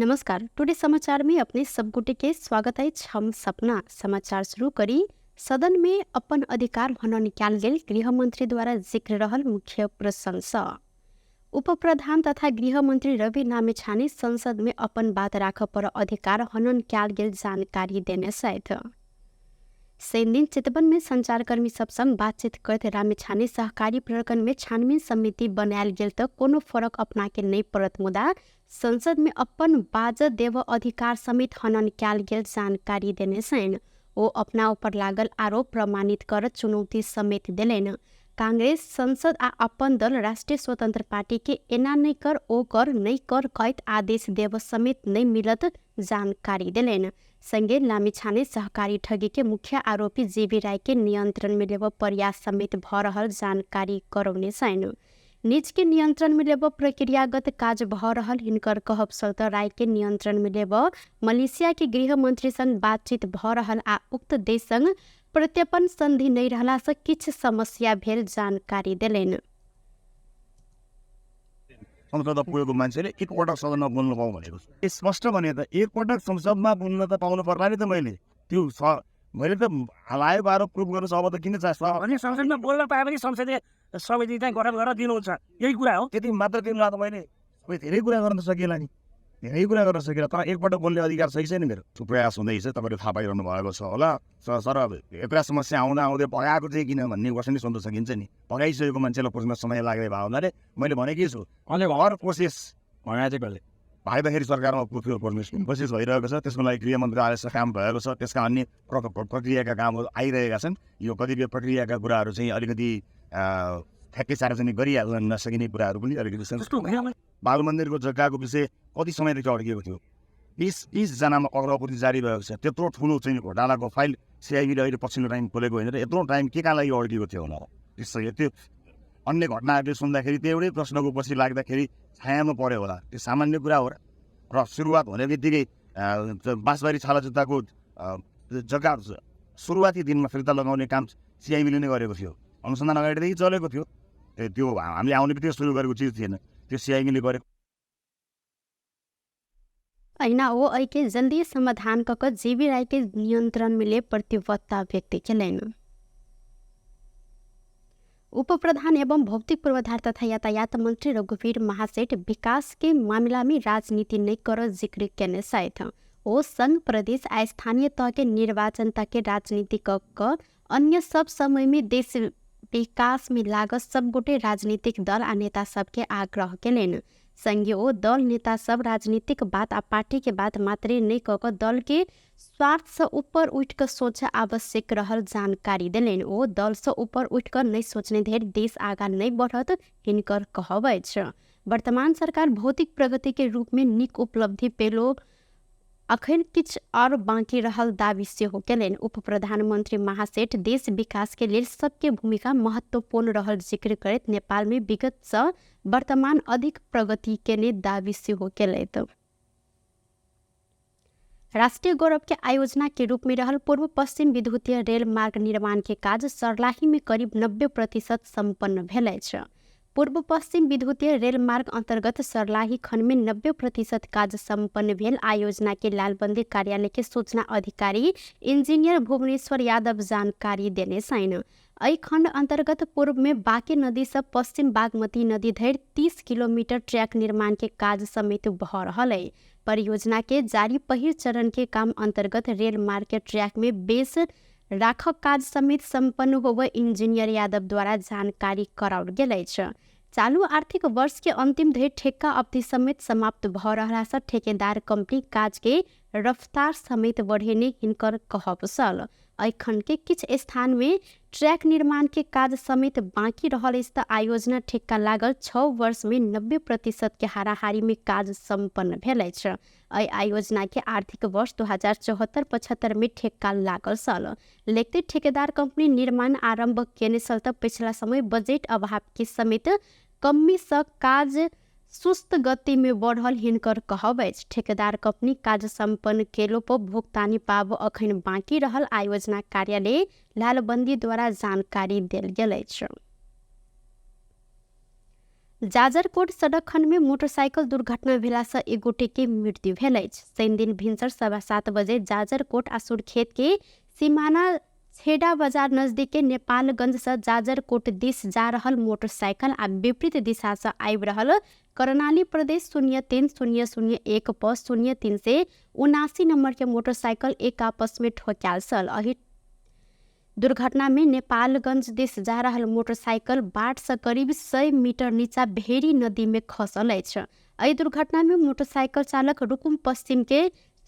नमस्कार, टुडे समाचार में अपने सब गोटे के स्वागत अछि। हम सपना समाचार शुरू करी। सदन में अपन अधिकार हनन कयल गेल गृह मंत्री द्वारा जिक्र रहल मुख्य प्रशंसा। उप प्रधान तथा गृह मंत्री रवि लामिछाने संसद में अपन बात राखऽ पर अधिकार हनन कयल गेल जानकारी देने छथि। शनिदिन चितवन में संचारकर्मी सब संग बातचीत करैत लामिछाने सहकारी प्रकरण में छानबीन समिति बनायल गेल तऽ कोनो फरक अपना के नहि पड़त, मुदा संसद में अपन बाजऽ देबऽ अधिकार समेत हनन कयल गेल जानकारी देने छनि। ओ अपना ऊपर लागल आरोप प्रमाणित करत चुनौती समेत देलनि। कांग्रेस संसद आ अपन दल राष्ट्रीय स्वतंत्र पार्टी के एना नहि कर, ओ कर, नहि कर कहैत आदेश देबऽ समेत नहि मिलत जानकारी देलनि। संगे लामिछाने सहकारी ठगी के मुख्य आरोपी जीवी राय के नियंत्रण में लेबऽ प्रयास समेत भऽ रहल जानकारी करौने छनि। निज के नियंत्रण में लेबऽ प्रक्रियागत काज भऽ रहल हिनकर कहब सलत राय के नियंत्रण में लेबऽ मलेशिया के गृह मंत्री संग बातचीत भऽ रहल आ उक्त देश संग प्रत्यर्पण संधि नहि रहला से किछु समस्या भेल जानकारी देलनि। संसद पुगेको मान्छेले एकपटक सदनमा बोल्नु पाउँ भनेको छु। स्पष्ट भने त एकपटक संसदमा बोल्न त पाउनु पर्ला नि त। मैले त्यो मैले त लागेको आरोप प्रुभ गर्नु अब त किन चाहन्छु भने संसदमा बोल्न पाए पनि संसदीय समिति चाहिँ गठन गरेर दिनुहुन्छ, यही कुरा हो। त्यति मात्र दिनु त मैले सबै धेरै कुरा गर्न सकिएला नि, धेरै कुरा गर्न सकिएला, तर एकपल्ट बोल्ने अधिकार सही छैन मेरो। प्रयास हुँदैछ, तपाईँले थाहा पाइरहनु भएको छ होला। सर यत्रा समस्या आउँदा आउँदै भगाएको चाहिँ किन भन्ने क्वेसन नै सोध्न सकिन्छ नि। भगाइसकेको मान्छेलाई खोज्न समय लाग्ने भयो हुनाले मैले भनेकै छु। हर कोसिस भगाए चाहिँ कहिले भाग्दाखेरि सरकारमा प्रोसेस भइरहेको छ, त्यसको लागि गृह मन्त्रालयसँग काम भएको छ, त्यसका अन्य प्रक्रियाका कामहरू आइरहेका छन्। यो कतिपय प्रक्रियाका कुराहरू चाहिँ अलिकति ठ्याक्कै सार्वजनिक गरिहाल्न नसकिने कुराहरू पनि अलिकति छन्। बाल मन्दिरको जग्गाको विषय कति समयदेखि अड्किएको थियो, 20-30जनामा अग्रपूर्ति जारी भएको छ। त्यत्रो ठुलो चाहिँ घोटालाको फाइल सिआइबीले अहिले पछिल्लो टाइम खोलेको होइन र यत्रो टाइम के का लागि अड्किएको थियो होला। त्यसो त्यो अन्य घटनाहरूले सुन्दाखेरि त्यो एउटै प्रश्नको पछि लाग्दाखेरि छायामा पऱ्यो होला, त्यो सामान्य कुरा हो र सुरुवात हुने बित्तिकै बाँसबारी छाला जुत्ताको जग्गा सुरुवाती दिनमा फिर्ता लगाउने काम सिआइबीले नै गरेको थियो। अनुसन्धान अगाडिदेखि चलेको थियो, त्यो हामीले आउने बित्तिकै सुरु गरेको चिज थिएन, त्यो सिआइबीले गरेको। अहिना ओ एहिके जल्दी समाधान कऽ कऽ जीवी राय के नियंत्रण में ले प्रतिबद्धता व्यक्त केलनि। उप प्रधान एवं भौतिक पूर्वाधार तथा यातायात मंत्री रघुवीर महासेठ विकास के मामला में राजनीति नहीं कर जिक्र केने छथि। ओ संघ प्रदेश आ स्थानीय तह के निर्वाचन तक के राजनीति क अन्य सब समय में देश विकास में लागत सब गोटे राजनीतिक दल आ नेता सबके आग्रह केलनि। संगे ओ दल नेता सब राजनीतिक बात आ पार्टी के बात मात्रे नहि कऽ कऽ दल के स्वार्थ से ऊपर उठि कऽ सोच आवश्यक रहल जानकारी देलनि। ओ दल से ऊपर उठि कऽ नहि सोचने धरि देश आगाँ नहि बढ़त हिनकर कहब अछि। वर्तमान सरकार भौतिक प्रगति के रूप में नीक उपलब्धि पेलो अखन किछु आओर बाँकी रहल दावी सेहो केलनि। उप प्रधानमंत्री महासेठ देश विकास के लेल सबके भूमिका महत्वपूर्ण रहल जिक्र करैत नेपाल में विगत सँ वर्तमान अधिक प्रगति केने दावी सेहो केलथि। राष्ट्रीय गौरव के आयोजना के रूप में रहल पूर्व पश्चिम विद्युतीय रेल मार्ग निर्माण के काज सर्लाही में करीब 90% सम्पन्न भेल अछि। पूर्व पश्चिम विद्युतीय रेल मार्ग अंतर्गत सर्लाही खंड में 90% काज सम्पन्न भेल आयोजना के लालबंदी कार्यालय के सूचना अधिकारी इंजीनियर भुवनेश्वर यादव जानकारी देने छनि। एहि खंड अंतर्गत पूर्व में बाँके नदी से पश्चिम बागमती नदी धरि 30 किलोमीटर ट्रैक निर्माण के काज समेत भऽ रहल अछि। परियोजना के जारी पहिल चरण के काम अंतर्गत रेल मार्ग के ट्रैक में बेस राखक काज समेत सम्पन्न होबय इंजीनियर यादव द्वारा जानकारी कराओल गेल अछि। चालू आर्थिक वर्ष के अंतिम धरि ठेक्का अवधि समेत समाप्त भऽ रहला सँ ठेकेदार कंपनी काज के रफ्तार समेत बढ़ेने हिनकर कहब छल। एहि खंड के किछु स्थान में ट्रैक निर्माण के काज समेत बाकी रहल अछि तऽ आयोजना ठेक्का लागल 6 वर्ष में 90% के हाराहारी में काज सम्पन्न भेल अछि। एहि आयोजना के आर्थिक वर्ष 2074-75 में ठेक्का लागल छल। लेकिन ठेकेदार कंपनी निर्माण आरंभ केने छल तऽ पिछला समय बजट अभाव के समेत कमी सँ काज सुस्त गति में बढ़ल हिनकर कहब अछि। ठेकेदार कंपनी काज सम्पन्न केलो पर भुगतानी पाब अखन बाकी रहल आयोजना कार्यालय लालबंदी द्वारा जानकारी देल गेल अछि। जाजरकोट सडक खण्ड में मोटरसाइकिल दुर्घटना भेला से एक गोटे के मृत्यु भेल अछि। शनिदिन भिनसर 7:15 बजे जाजरकोट आ सुर्खेत के सीमाना छेडा बाजार नजदीक के नेपालगंज से जाजरकोट दिस जा रहल मोटरसाइकिल आ विपरीत दिशा से आबि रहल कर्णाली प्रदेश 03 0 0 1 प 0379 नंबर के मोटरसाइकिल एक आपस में ठोक्याल छल। एहि दुर्घटना में नेपालगंज दिस जा रहल मोटरसाइकिल बाट से करीब 100 मीटर नीचा भेरी नदी में खसल अछि। एहि दुर्घटना में मोटरसाइकिल चालक रुकुम पश्चिम के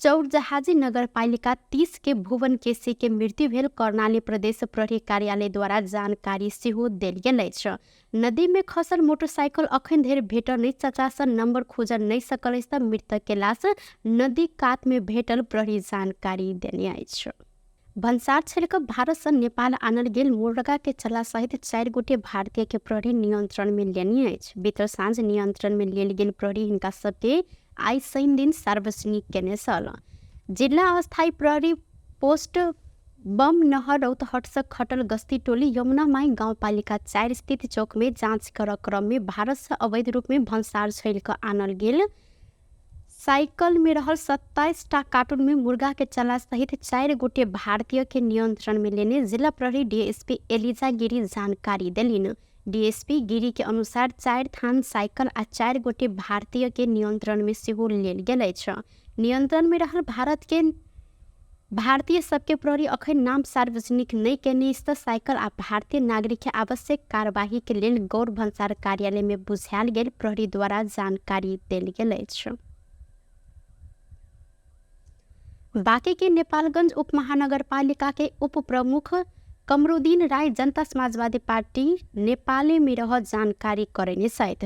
चौरजहाजी नगरपालिका 30 के भुवन केसी के मृत्यु भेल कर्णाली प्रदेश प्रहरी कार्यालय द्वारा जानकारी सेहो देल गेल अछि। नदी में खसल मोटरसाइकिल अखन धरि भेटल नहि सकला सँ नंबर खोजल नहि सकल अछि त मृतक के लाश नदी कात में भेटल प्रहरी जानकारी देने अछि। भन्सार छेलक भारत से नेपाल आनल गेल मुर्गा के चला सहित 4 गोटे भारतीय के प्रहरी नियंत्रण में लेने अछि। बीतल साँझ नियंत्रण में लेल गेल प्रहरी हिनका सबके आइ शनि दिन सार्वजनिक केने छल। जिल्ला अस्थायी प्रहरी पोस्ट बम नहर रौतहट से खटल गस्ती टोली यमुना माई गाउँपालिका 4 स्थित चौक में जाँच कर क्रम में भारत से अवैध रूप में भन्सार छेल कऽ आनल गेल साइकिल में रहल 27 टा कार्टून में मुर्गा के चला सहित 4 गोटे भारतीय के नियंत्रण में लेने जिला प्रहरी डीएसपी एलिजा गिरी जानकारी देलिन। डीएसपी गिरी के अनुसार 4 थान साइकिल आ 4 गोटे भारतीय के नियंत्रण में सेहो लेल गेल अछि। नियंत्रण में रहल भारत के भारतीय सबके प्रहरी अखन नाम सार्वजनिक नहि केने त साइकिल आ भारतीय नागरिक के आवश्यक कार्यवाही के लेल गौर भन्सार कार्यालय में बुझायल गेल प्रहरी द्वारा जानकारी देल गेल अछि। बाँकी के नेपालगंज उप महानगरपालिका के उप प्रमुख कमरुद्दीन राय जनता समाजवादी पार्टी नेपाले में रह जानकारी करने सहित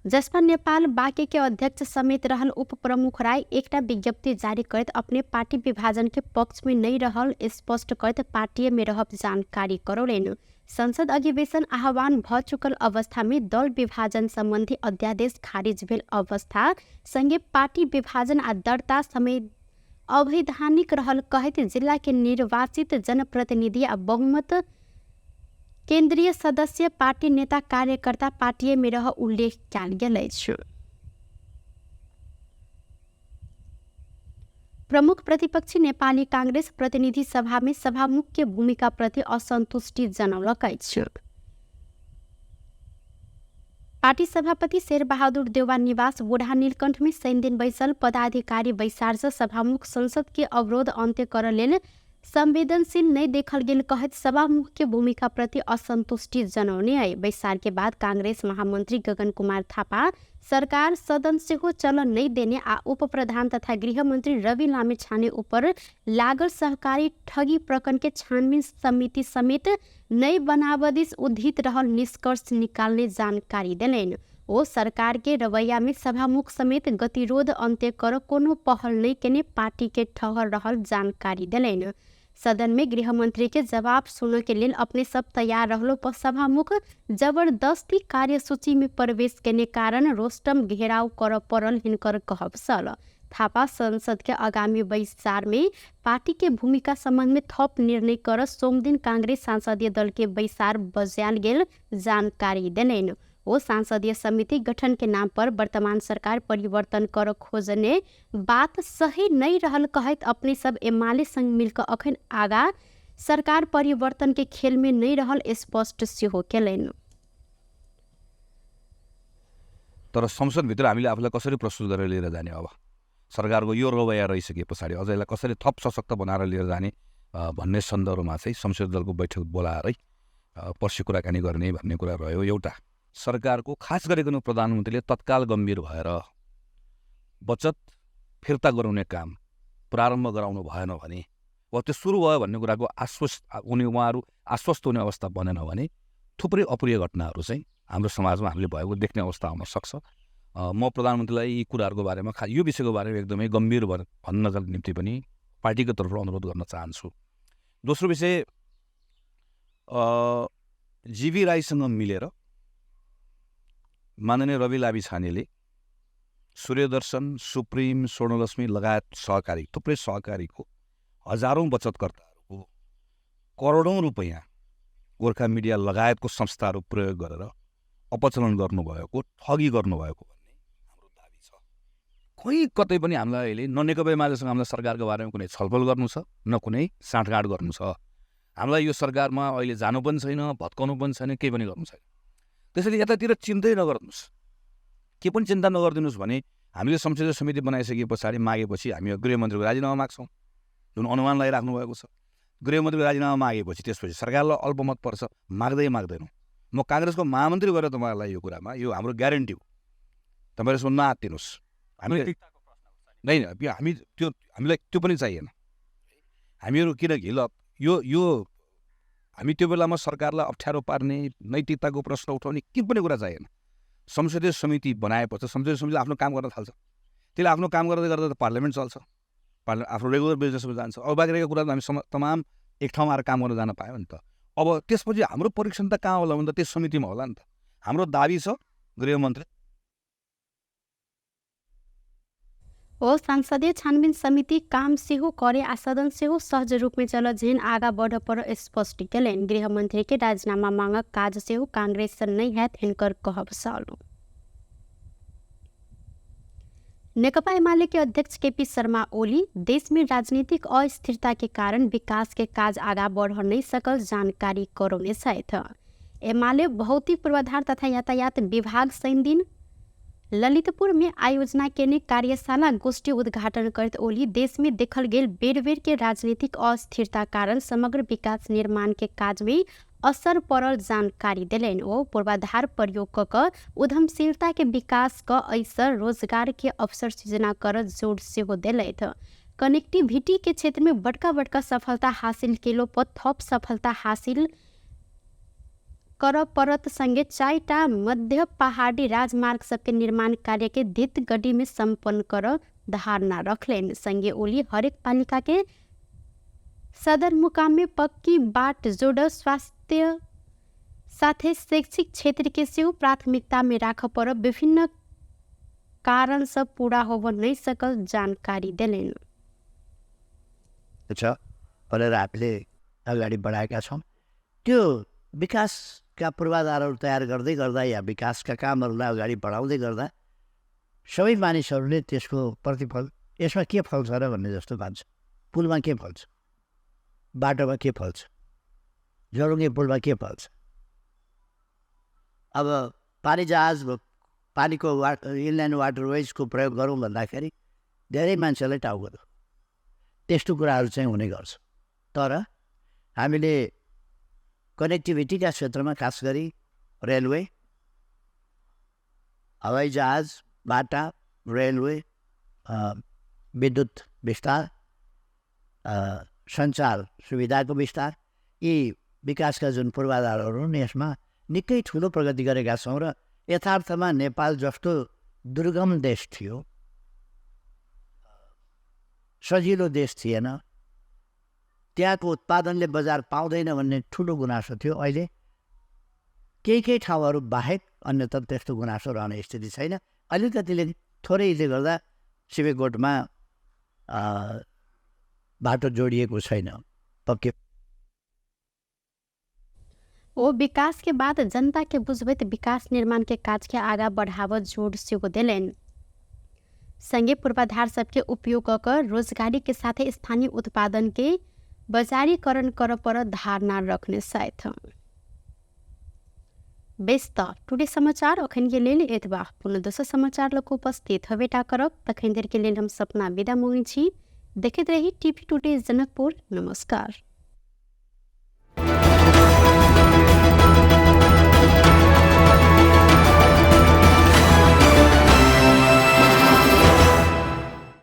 जसपा नेपाल बाँकी के अध्यक्ष समेत रहल उप प्रमुख राय एकटा विज्ञप्ति जारी करैत अपने पार्टी विभाजन के पक्ष में नहीं रहल स्पष्ट करैत पार्टी में रहब जानकारी करौलनि। संसद अधिवेशन आह्वान भ चुकल अवस्था में दल विभाजन संबंधी अध्यादेश खारिज भेल अवस्था संगे पार्टी विभाजन आ दर्ता समेत अवैधानिक रहल कहैत जिला के निर्वाचित जनप्रतिनिधि आ बहुमत केंद्रीय सदस्य पार्टी नेता कार्यकर्ता पार्टी में रह उल्लेख कयल गेल अछि। प्रमुख प्रतिपक्षी नेपाली कांग्रेस प्रतिनिधि सभा में सभामुख के भूमिका प्रति असंतुष्टि जनौलक अछि। पार्टी सभापति शेरबहादुर देउवा निवास बूढ़ा नीलकंठ में शनिदिन बैसल पदाधिकारी बैसार से सभामुख संसद के अवरोध अन्त्य कर लेल संवेदनशील नहीं देखल गेल कहैत सभामुख के भूमिका प्रति असंतुष्टि जनौने अइ। बैसार के बाद कांग्रेस महामंत्री गगन कुमार थापा सरकार सदन सेहो चलन नहीं देने आ उप प्रधान तथा गृहमंत्री रवि लामिछाने ऊपर लागल सहकारी ठगी प्रकरण के छानबीन समिति समेत नई बनावदिस उद्धित रहल निष्कर्ष निकालने जानकारी देलनि। ओ सरकार के रवैया में सभामुख समेत गतिरोध अन्त्य कर कोनो पहल नहीं केने पार्टी के ठहर रहल जानकारी देलनि। सदन में गृहमंत्री के जवाब सुनने के लेल अपने सब तैयार रहलो पर सभामुख जबरदस्ती कार्यसूची में प्रवेश केने कारण रोस्टम घेराव कर पड़ल हिनकर कहब छल। थापा संसद के आगामी बैसार में पार्टी के भूमिका संबंध में थप निर्णय कर सोमदिन कांग्रेस संसदीय दल के बैसार बजायल गेल जानकारी देलनि। ओ संसदीय समिति गठन के नाम पर वर्तमान सरकार परिवर्तन कर खोजने बात सही नहीं रहल कहैत अपने सब एमाले संग मिलकर अखन आगा सरकार परिवर्तन के खेल में नहीं रहल स्पष्ट सेहो केलनि। तर संसदभित्र हामीले आफूलाई कसरी प्रस्तुत गरेर लिएर जाने, अब सरकारको यो रवैया रहिसके पछाडि अझ यसलाई कसरी थप सशक्त बनाएर लिएर जाने भन्ने सन्दर्भमा चाहिँ संसदीय दलको बैठक बोलाएरै पर्सि कुराकानी गर्ने भन्ने कुरा रह्यो। एउटा सरकारको खास गरिकन प्रधानमन्त्रीले तत्काल गम्भीर भएर बचत फिर्ता गराउने काम प्रारम्भ गराउनु भएन भने वा त्यो सुरु भयो भन्ने कुराको आश्वस्त हुने, उहाँहरू आश्वस्त हुने अवस्था बनेन भने थुप्रै अप्रिय घटनाहरू चाहिँ हाम्रो समाजमा हामीले भएको देख्ने अवस्था आउन सक्छ। म प्रधानमन्त्रीलाई यी कुराहरूको बारेमा यो विषयको बारेमा एकदमै गम्भीर भएर भन्नका निम्ति पनि पार्टीको तर्फबाट अनुरोध गर्न चाहन्छु। दोस्रो विषय, जीवी राईसँग मिलेर माननीय रवि लामिछानेले सूर्यदर्शन, सुप्रिम, स्वर्णलक्ष्मी लगायत सहकारी थुप्रै सहकारीको हजारौँ बचतकर्ताहरूको करोडौँ रुपैयाँ गोर्खा मिडिया लगायतको संस्थाहरू प्रयोग गरेर अपचलन गर्नुभएको, ठगी गर्नुभएको भन्ने हाम्रो दाबी छ। कहीँ कतै पनि हामीलाई अहिले न नेकपा एमालेसँग हामीलाई सरकारको बारेमा कुनै छलफल गर्नु छ, न कुनै साँठगाँठ गर्नु छ। हामीलाई यो सरकारमा अहिले जानु पनि छैन, भत्काउनु पनि छैन, केही पनि गर्नु छैन। त्यसैले यतातिर चिन्तै नगर्नुहोस्, के पनि चिन्ता नगरिदिनुहोस् भने हामीले संसदीय समिति बनाइसके पछाडि मागेपछि हामी गृहमन्त्रीको राजीनामा माग्छौँ, जुन अनुमान लगाइराख्नु भएको छ। गृहमन्त्रीको राजीनामा मागेपछि त्यसपछि सरकारलाई अल्पमत पर्छ, माग्दै माग्दैनौँ। म काङ्ग्रेसको महामन्त्री भएर तपाईँहरूलाई यो कुरामा यो हाम्रो ग्यारेन्टी हो, तपाईँहरू यसमा नआत्तिनुहोस्। हामी नै हामी त्यो हामीलाई त्यो पनि चाहिएन। हामीहरू किनकि ल यो यो हामी त्यो बेलामा सरकारलाई अप्ठ्यारो पार्ने, नैतिकताको प्रश्न उठाउने के पनि कुरा चाहिएन। संसदीय समिति बनाएपछि संसदीय समितिले आफ्नो काम गर्न थाल्छ, त्यसले आफ्नो काम गर्दै गर्दा त पार्लियामेन्ट चल्छ, आफ्नो रेगुलर बिजनेसमा जान्छ। अब बाँकी रहेको कुरा त हामी तमाम एक ठाउँमा आएर काम गर्न जान पायौँ नि त। अब त्यसपछि हाम्रो परीक्षण त कहाँ होला भन्दा त्यस समितिमा होला नि त। हाम्रो दाबी छ गृहमन्त्री ओ संसदीय छानबिन समिति काम सेहो करे आ सदन सेहो सहज रूपमे चल जेहन आगा बढ़ पर स्पष्ट केलनि। गृहमंत्री के राजीनामा मांगक काज सेहो कांग्रेस से नहि हैत, हिनकर कहब छल। नेकपा एमाले के अध्यक्ष केपी शर्मा ओली देश में राजनीतिक अस्थिरता के कारण विकास के काज आगा बढ़ नहीं सकल जानकारी करौने छथि। एमाले भौतिक पूर्वाधार तथा यातायात विभाग शनिदिन ललितपुर में आयोजना केने कार्यशाला गोष्ठी उद्घाटन करत ओली देश में देखल गेल बेर बेर के राजनीतिक अस्थिरता कारण समग्र विकास निर्माण के काज में असर पड़ल जानकारी देलनि। ओ पूर्वाधार प्रयोग क क उद्यमशीलता के विकास क ऐसर रोजगार के अवसर सृजना कर जोड़ सेहो देलथि। कनेक्टिविटी के क्षेत्र में बड़का बड़का सफलता हासिल केलो पर थप सफलता हासिल कर परत संगे 4टा मध्य पहाड़ी राजमार्ग सबके निर्माण कार्य के द्रुत गति में संपन्न कर धारणा रखलेन। संगे ओली हरेक पालिका के सदरमुकाम में पक्की बाट जोड़ स्वास्थ्य साथे शैक्षिक क्षेत्र के सेहो प्राथमिकता में राख पर विभिन्न कारण सब पूरा होब नहीं सकल जानकारी देलेन। छ भनेर हामीले अगाडि बढाएका छौँ। त्यो विकासका पूर्वाधारहरू तयार गर्दै गर्दा या विकासका कामहरूलाई अगाडि बढाउँदै गर्दा सबै मानिसहरूले त्यसको प्रतिफल यसमा के फल्छ र भन्ने जस्तो मान्छ। पुलमा के फल्छ, बाटोमा के फल्छ, जरुङ्गे पुलमा के फल्छ, अब पानी जहाज पानीको इनल्यान्ड वाटरवेजको प्रयोग गरौँ भन्दाखेरि धेरै मान्छेलाई टाउको दुख्छ। त्यस्तो कुराहरू चाहिँ हुने गर्छ। तर हामीले कनेक्टिभिटीका क्षेत्रमा खास गरी रेलवे, हवाईजहाज, बाटा, रेलवे, विद्युत विस्तार, सञ्चार सुविधाको विस्तार, यी विकासका जुन पूर्वाधारहरू हुन् यसमा निकै ठुलो प्रगति गरेका छौँ र यथार्थमा नेपाल जस्तो दुर्गम देश थियो, सजिलो देश थिएन, त्यहाँको उत्पादनले बजार पाउँदैन भन्ने ठुलो गुनासो थियो। अहिले केही केही ठाउँहरू बाहेक अन्यत्र त्यस्तो गुनासो रहने स्थिति छैन। अलिकतिले थोरैले गर्दा सिमीकोटमा बाटो जोडिएको छैन पक्के। ओ विकास के बाद जनता के बुझबैत विकास निर्माण के काज के आगा बढ़ाव जोड़ सेहो देलनि। संगे पूर्वाधार सबके उपयोग क रोजगारी के साथे स्थानीय उत्पादन के बजारीकरण कर पर धारणा रखने साथ। बेस त टुडे समाचार अखन के लेल एतबा। पुनः दोसर समाचार लग उपस्थित हवेटा करब, तखन देर के लेल हम सपना विदा मांगै छी। देखैत रही टीवी टुडे जनकपुर। नमस्कार।